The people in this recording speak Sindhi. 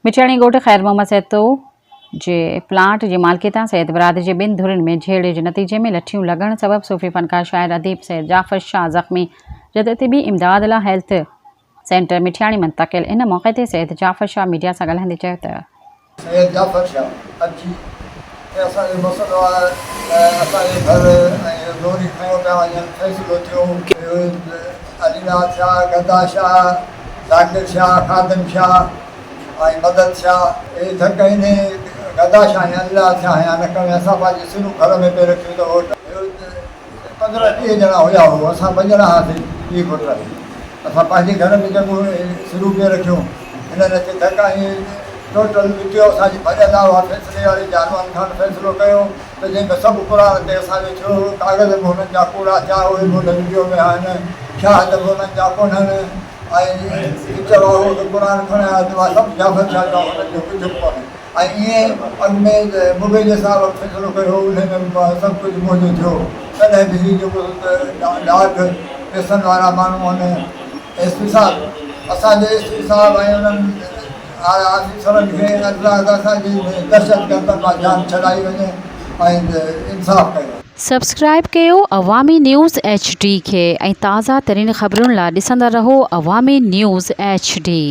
مٺياڻي ڳوٺ خير محمد سهتو جي پلاٽ جي مالڪي تان سيد برادري جي ٻن ڌرين ۾ جهيڙي جي نتيجي ۾ لٺيون لڳڻ سبب صوفي فنڪار شاعر اديب سيد جعفر شاهه زخمي جڏهن طبي امداد لا هيلٿ سينٽر مٺياڻي منتقل ان موقعي تي سيد جعفر شاهه ميڊيا سان ڳالهائيندي چيو ته. سيد جعفر شاهه اچي ۽ اسان جو مسئلو آهي ته اسان جي گهر ۽ زوري کنيو پيا وڃن فيصلو ٿيو علي نواز شاهه گدا شاهه ذاڪر شاهه خادم شاهه ۽ مدد شاهه اهي ڌڪ انهي گدا شاهه ۽ علي نواز شاهه هنيا نڪ ۾ اسان پنهنجي سرون گهر ۾ پئي رکيون ته ووٽ 15 20 ڄڻا هيا هو اسان ٻه ڄڻا هئاسين پيء پٽ اسان پنهنجي گهر ۾ جڳهه سرون پئي رکيون هنن اچي ڌڪ ۽ ٽوٽل وٽيو اسان جي ڀڄندا هئا فيصلي واري جانوان خان فيصلو ڪيو ته جنهن ۾ سڀ قرآن تي اسان جو ٿيو هو ڪاغذ به هنن جا ڪوڙا ٿيا اهي به هن وڊيو ۾ آهن شاهد به هنن جا ڪونهن ۽ وچ وارو به قرآن کڻي آيو ته اها سڀ جعفر شاهه جا هنن جو ڪجهه به ڪونهي ۽ ائين اڳ ۾ مبيلي صاحب فيصلو ڪيو هو انهي ۾ به سڀ ڪجهه منهنجو ٿيو تڏهن به هي جيڪو ڏاڍ پئسن وارا ماڻهو آهن ايس پي صاحب اسان جي ايس پي صاحب ۽ انهن آفيسرن کي عرض آهي ته اسان جي دهشتگردن مان جان ڇڏائي وڃي ۽ انصاف ڪيو وڃي. سبسڪرائيب ڪيو عوامي نيوز ايڇ ڊي کي ۽ تازه ترين خبرن لا ڏسندا رهو عوامي نيوز ايڇ ڊي.